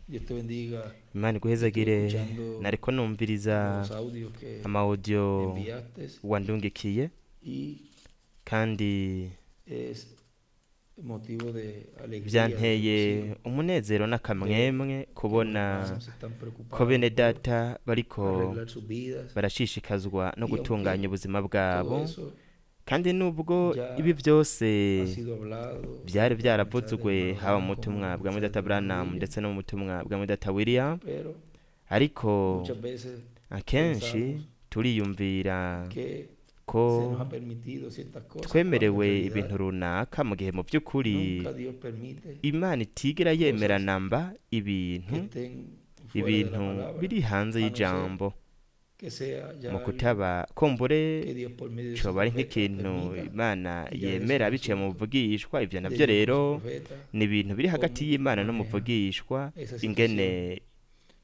Dios te bendiga. Imana iguhezagire. Estuve escuchando Nariko numviriza los audios que ama audio enviaste wandungikiye y kandi es motivo de alegría, de vyanteye regocijo umunezero n'akamwemwe que los kubona hermanos están ko preocupados bene por data bariko arreglar sus vidas barashishikazwa no y aunque gutunganya ubuzima todo bwabo, eso kandi nubwo ya ibi byose ha sido hablado byari tanto en el mensaje del byaravuzwe hermano haba mu Branham como butumwa en el bwa mensaje Mwedata del hermano Branham William, ndetse no mu butumwa bwa Mwedata William, pero ariko muchas veces akenshi pensamos turiyumvira que ko se nos ha permitido ciertas cosas cuando en twemerewe realidad ibintu runaka mu gihe mu by'ukuri nunca Dios permite Imana itigera yemera cosas namba ibintu que estén fuera de la ibintu palabra, biri hanze a no ser y'ijambo que sea ya mu algo kutaba kumbure que Dios por medio de su coba ari profeta nk'ikintu permita, Imana y ya es yemera un biciye mu asunto muvugishwa. Ivyo de navyo Dios con su rero profeta, ni ibintu biri hagati cómo y'Imana maneja n'umuvugishwa esa ingene situación.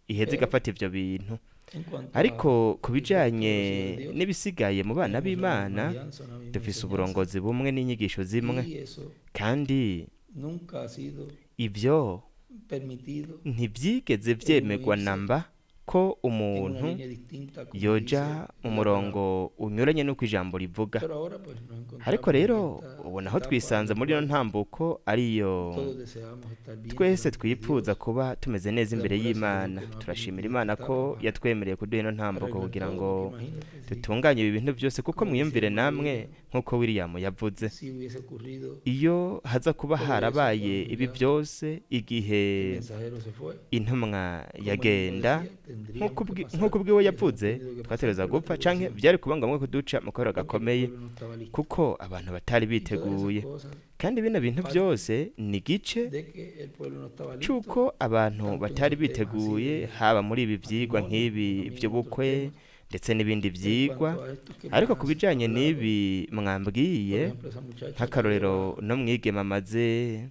iheza Pero igafata ivyo bintu. en cuanto Ariko ku a el resto de los bijanye hijos de Dios, n'ibisigaye mu bana tenemos la misma b'Imana, alianza, una misma dufise enseñanza, uburongozi bumwe n'inyigisho zimwe, y eso kandi nunca ha sido ivyo permitido ntivyigeze en uno vyemegwa irse namba ko en una umuntu línea distinta, como yoja dice mu la palabra. murongo unyuranye n'uko ijambo rivuga. Pero ahora pues nos Ariko encontramos en rero esta ubu naho etapa en twisanze la muri ino cual ntambuko ariyo todos deseamos estar bien twese delante de twipfuza Dios. kuba tumeze neza Le imbere damos gracias a Dios y'Imana. que nos ha Turashimira permitido Imana esta ko etapa para yatwemereye kuduha ino ntambuko arreglar kugira todo, ngo porque imagínate si, dutunganye ibi bintu byose, kuko como decía mwiyumvire el hermano namwe William, nk'uko William yavuze, si hubiese ocurrido iyo haza kuba todo eso harabaye cuando ibi ya byose igihe el mensajero se fue, intumwa como él mismo yagenda, decía, tendríamos nk'uko que pasar, nk'uko ubwiwe hubiésemos yavuze, tenido que pasar twategerezwa por la gupfa canke tribulación, vyari kuba ngombwa kuduca mu kababaro porque el gakomeye, pueblo no estaba listo. kuko abantu batari Y todas esas biteguye. cosas Kandi bino bintu parten byose ni igice de que el pueblo no estaba listo, c'uko abantu tanto en batari esos temas así biteguye, de haba muri ibi vyigwa matrimonio nk'ibi como también en otros vy'ubukwe temas. ndetse n'ibindi En vyigwa. cuanto a estos que me Ariko ku has bijanye hablado, n'ibi por mwambwiye, ejemplo, esa muchacha que nk'akarorero lleva no mwigeme amaze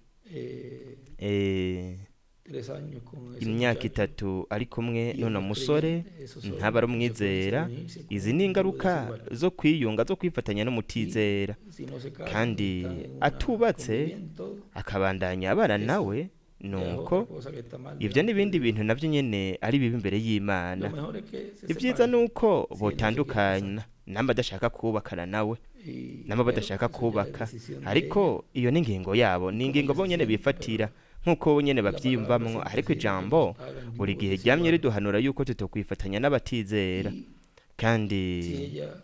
eh, 3 años con ese imyaka muchacho 3 ari kumwe y él n'uno no es musore creyente, eso son ntaba ari consecuencias umwizera, de unirse con izi un ni tipo ingaruka desigual. zo kwiyunga, zo kwifatanya Y n'umutizera, si no se casan y kandi están en una atubatse conviviendo todo, akabandanya abana eso nawe, ya es nuko otra cosa que está mal ivyo delante de n'ibindi Dios. bintu navyo nyene ari bibi imbere Lo y'Imana. mejor es que se Ivyiza separen nuko si él no se quiere casar. botandukana namba adashaka kubakana nawe, Y, namba pero badashaka eso ya es kubaka, decisión de ella ariko iyo ni ingingo yabo, ni y cómo ingingo ella se bonyene siente, pero bifatira nk'uko bonyene la palabra bavyiyumvamwo. siempre Ariko sigue que ijambo nos hagan buri yugos gihe ryamye desiguales. riduhanura yuko tutokwifatanya n'abatizera, Y kandi si ella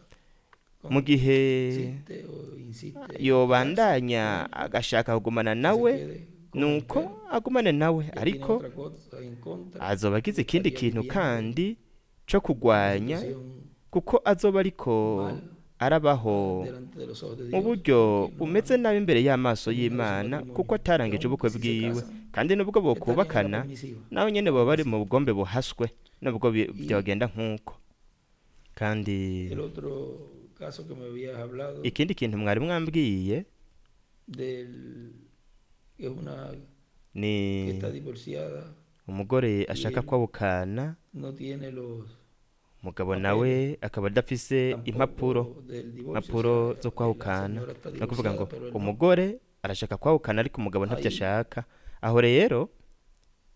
mu gihe consiste o insiste en quedarse yobandanya con él, agashaka kugumana que se nawe, quede con él, nuko pero agumane nawe, ya tiene ariko otra cosa en contra azoba agize y ikindi estaría kintu viviendo kandi co una kugwanya, situación kuko azoba ariko mal arabaho delante de los ojos de mu Dios buryo porque no bumeze han nabi imbere y'amaso terminado su y'Imana, kuko matrimonio. Y atarangije aunque ubukwe si se bwiwe. casan, Kandi nubwo estarían en la bokubakana, permisiva. naho nyene boba bari Así. mu bugombe buhaswe, nubwo Y vyogenda nk'uko. Kandi el otro caso que me habías hablado ikindi kintu mwari mwambwiye del que es una ni que está divorciada umugore y ashaka él kwabukana, no tiene los umugabo nawe papeles akaba adafise impapuro tampoco del divorcio, o impapuro sea, zo la kwahukana. señora está Ni ukuvuga divorciada, ngo pero él no. umugore arashaka kwahukana ariko umugabo ntavyo Ahí ashaka. Aho rero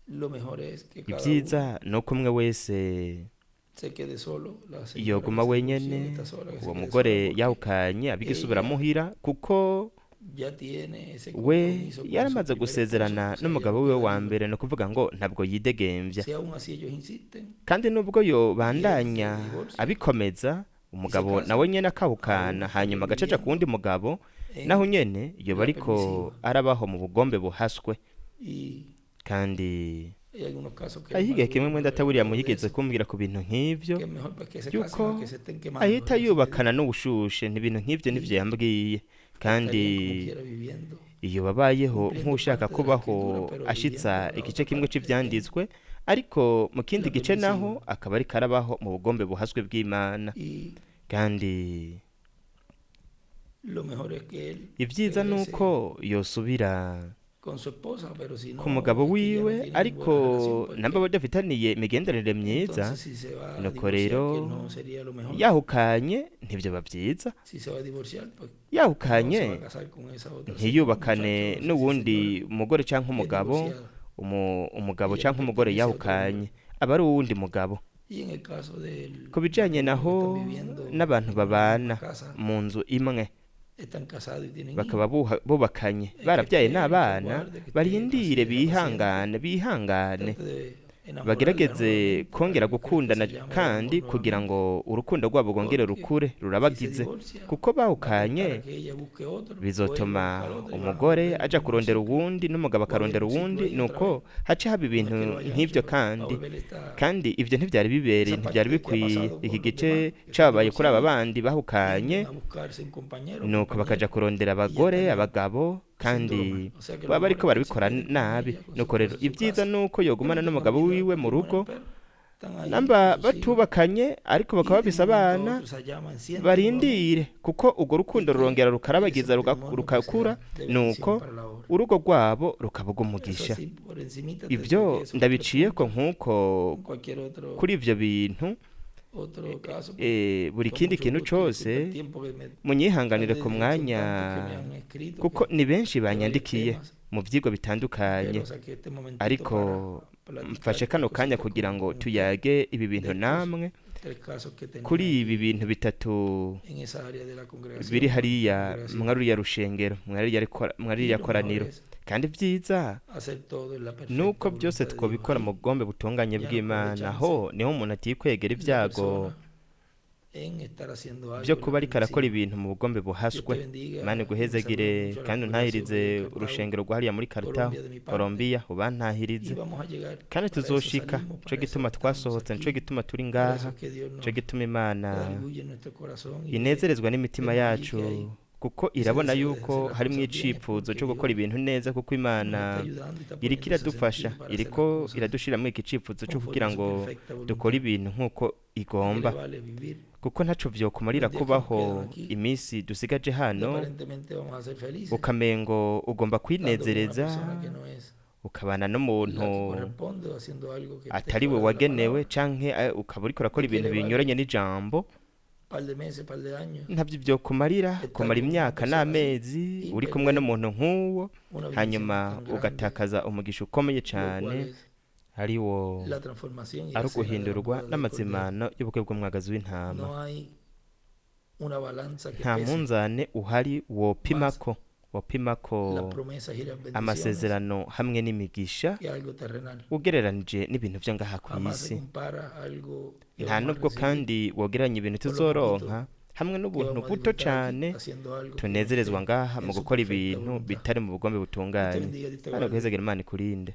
lo mejor es que cada uno ivyiza ni uko umwe wese se quede solo, la señora que yoguma se divorció, que wenyene, está sola, que se uwo quede sola mugore porque yahukanye abigisubira ella muhira, kuko ya tiene ese we compromiso con su yaramaze primer esposo, gusezerana o sea, ya n'umugabo no wiwe queda wa libre. mbere, ni ukuvuga ngo ntabwo yidegemvya. Si aún así ellos insisten Kandi nubwo y él se yobandanya divorcia abikomeza, y se umugabo nawe casan, nyene akahukana aún hanyuma estarían agacaca ku wundi viviendo mugabo, naho en nyene yoba la ariko permisiva. arabaho mu bugombe buhaswe. Y Kandi hay algunos casos que el hariho hermano igihe kimwe William me mwenda había hablado William de yigeze eso, kumbwira ku bintu nk'ivyo, que es mejor pues que se casen a yuko que se estén quemando, ahita algo así me dijo. yubakana n'ubushushe, n'ibintu nk'ivyo nivyo Y yambwiye. Kandi estarían como quiera viviendo, iyo babayeho cumpliendo nk'ushaka parte de la kubaho escritura, pero ashitsa viviendo la igice otra kimwe parte en c'ivyanditswe, ariko mu kindi la gice naho permisiva. akaba ariko arabaho mu bugombe buhaswe bw'Imana. Y Kandi lo mejor es que él ivyiza regrese nuko yosubira con su esposa, pero si ku no mugabo es que ya no wiwe, tienen buena ariko relación, pues namba que badafitaniye imigenderanire myiza, entonces si se va a nuko divorciar, que rero no sería lo mejor. yahukanye ntibyoba vyiza. Si se va a divorciar, pues no se va Yahukanye a casar con esa otra ntiyubakane muchacha o esa n'uwundi señora mugore canke que es umugabo, divorciada. Umugabo Ella canke umugore pertenece a otro yahukanye hombre. aba ari uwundi mugabo. Y en el caso del Ku bijanye matrimonio que naho están viviendo n'abantu en una misma babana casa, mu nzu imwe, están casados y tienen bakaba hijos, bubakanye, es que barabyaye esperen, que n'abana, aguarde, que esté barindire, paciente, bihangane, bihangane, trate de enamorarla bagerageze nuevamente para kongera que crezca esa gukundana llama del amor kandi kugira nuevamente. ngo urukundo rwabo rwongere Porque rukure si se rurabagize, divorcia, kuko va a tentar bahukanye a que ella busque otro, o él va a bizotuma buscar otro y van a umugore volver al aja mismo kurondera ciclo. uwundi n'umugabo Va a haber akarondera un ciclo uwundi, ahí otra nuko vez. hace haba No ibintu es que lo hayan nk'ivyo. hecho, pero va a Kandi volver esta, kandi ivyo ntivyari bibereye, esa ntivyari parte que ha bikwiye. pasado Iki con los gice demás, que se han cabaye kuri aba divorciado, bandi bahukanye, tienden a buscarse un compañero o nuko bakaja compañera kurondera y ya abagore, están abagabo, haciéndolo kandi mal. O sea que lo baba mejor bariko es que se barabikora quede con nabi. ella, con su Nuko rero esposa en su ivyiza casa, nuko que yogumana no tengan n'umugabo vida wiwe mu matrimonial, rugo, pero están ahí namba con sus hijos batubakanye ariko bakaba y de bafise un momento a abana, otro esa llama enciende nuevamente barindire, kuko urwo y rukundo que rurongera ese rukarabagiza, matrimonio que rukakura, sea de bendición nuko para la obra. urugo rwabo rukaba Eso ugumugisha. así por encimita te Ivyo expliqué esos tres ndabiciyeko puntos. nk'uko En cualquier otro kuri ivyo bintu, otro caso, pues buri con kindi mucho kintu gusto, disculpa el cose tiempo que me munyihanganire tarde, ku son mwanya, tantos que me han escrito kuko que ni benshi de varios banyandikiye temas, mu vyigwa bitandukanye, pero saqué este momentito ariko para mfashe platicar kano estas kanya cositas kugira con, ngo con usted tuyage ibi de bintu estos namwe tres casos que tenía kuri ibi allí bintu bitatu en esa área de la biri congregación, hariya congregación. mwaruriya rushengero, mwaririya Y lo mejor koraniro. es Kandi vyiza hacer todo en la perfecta nuko byose voluntad de Dios. twobikora mu Ahí bugombe butunganye ya no corre bw'Imana, chance aho niho umuntu atikwegera la ibyago persona en estar haciendo byo algo en kuba la ariko arakora encima. ibintu mu bugombe Dios te buhaswe. bendiga Imana y me saluda iguhezagire mucho a la kandi congregación untahirize de Cartago, urushengero rwa hariya muri Kartaho, Colombia de mi parte. Colombia, Y ubantahirize vamos a llegar. kandi Para eso tuzoshika. salimos, Nico para eso gituma estamos twasohotse, nico aquí, gituma turi para ngaha, eso es que Dios nico nos gituma Imana redarguye en nuestro corazón y que inezerezwa n'imitima vemos allí yacu, que hay kuko ese irabona deseo de yuko hacer las harimwo cosas bien, es icifuzo porque co gukora Dios ibintu neza, kuko nos Imana está ayudando y está iriko poniendo ese iradufasha, sentir para hacer las iriko cosas iradushiramwo iki cifuzo co conforme kugira a su ngo perfecta dukore voluntad. ibintu nk'uko ¿De qué le igomba, vale vivir kuko ntaco vyokumarira los días que nos kubaho quedan aquí iminsi dusigaje y hano aparentemente vamos a ser felices ukamengo ugomba estando con una kwinezereza, persona que no es ukabana la que n'umuntu corresponde o haciendo algo que esté atari we fuera de la wagenewe, palabra? canke ukaba uriko urakora ¿De qué ibintu le vale binyuranye n'ijambo? par de meses, par de años Ntavyo vyokumarira estar kumara con una imyaka persona así n'amezi y uri kumwe perder n'umuntu nk'uwo, una bendición hanyuma tan grande, ugatakaza umugisha ukomeye lo cual cane, es ari wo la transformación y ari la cena de la uguhindurwa boda del Cordero? n'amazimano y'ubukwe bw'umwagazi w'intama. No hay una balanza que Nta pese munzane uhari más wopimako las wopimako promesas y las bendiciones amasezerano hamwe n'imigisha que algo terrenal. ugereranije n'ibintu vyo ngaha ku Jamás se isi. compara algo que Nta vamos a nubwo recibir kandi wogereranya ibintu con lo poquito tuzoronka hamwe que n'ubuntu vamos a buto disfrutar aquí cane haciendo algo que no tunezerezwa esté ngaha mu en su gukora perfecta ibintu voluntad. bitari mu bugombe Dios te butunganye. bendiga, Dios te Imana guarde. iguhezagire, Imana ikurinde.